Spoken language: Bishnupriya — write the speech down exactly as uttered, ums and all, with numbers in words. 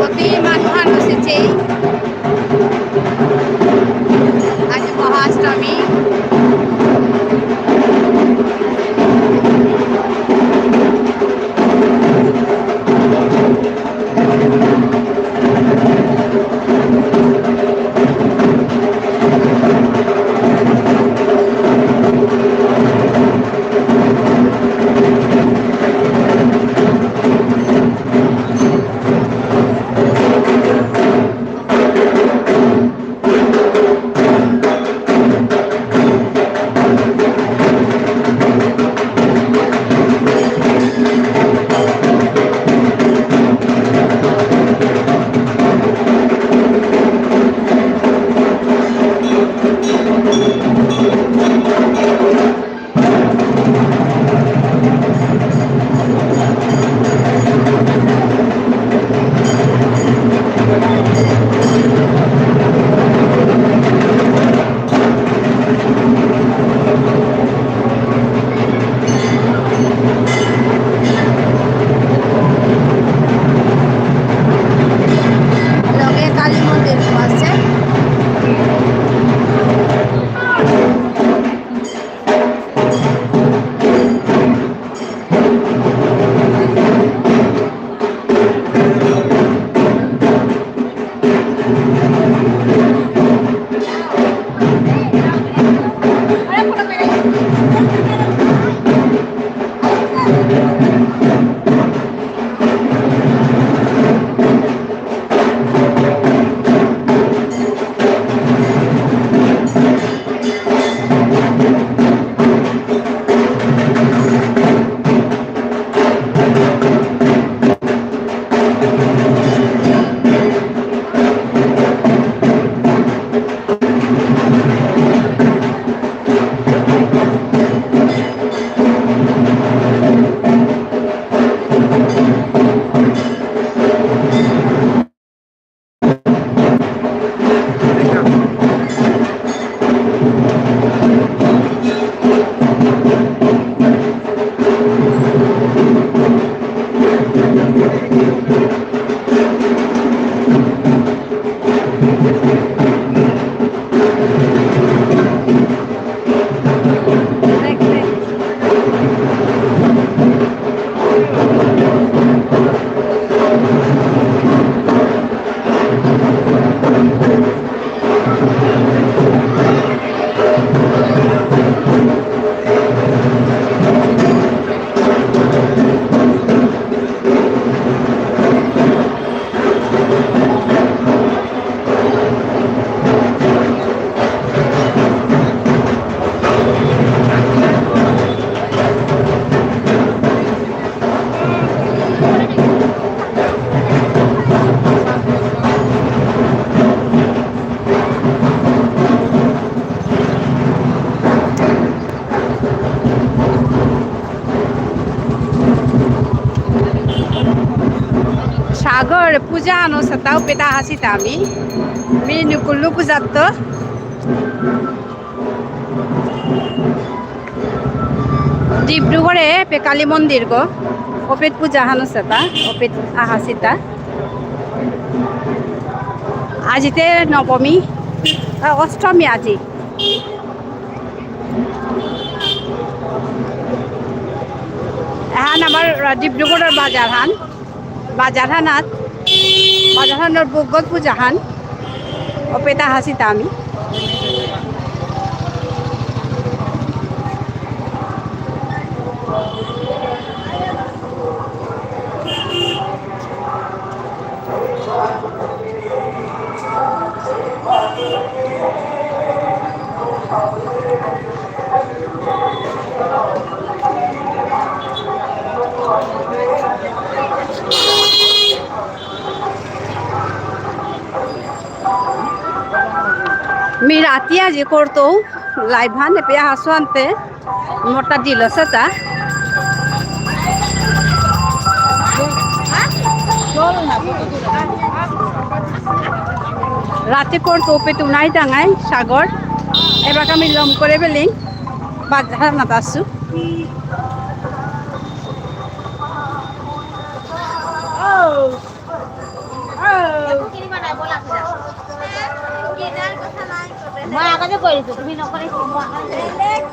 অতি মানুহান অসেছে। আজি মহাষ্টমী। লগে কালী মন্দির আছে। সাগর পূজা আনো সাতাও পেতা হাসিতা আমি। মি নুকুল্লু পূজাত্ত। ডিব্রুগড়ে পে কালী মন্দির গো। ওপেত পূজা হানো সাতা, ওপেত আহাসিতা। আজিতে নবমী, আ, অষ্টমী আজি। এহান আমার, আ, ডিব্রুগড়র বাজার হান। বাজার হানাত, বাজার হানর বুকগত পূজা হান। ওপেতা হাসিতা আমি। রাতি আজি করতো লাইভ হান এপে হাসু আনতে মোটা দিল সেটা। রাতি করতো ওপে তুনাই ডাঙাই সাগর। এবার আমি লম করে বেলিং বাজার না দাসু। মই আগতে কৰিছো, তুমি নকৰিছো, মই আগতে কৰিছো।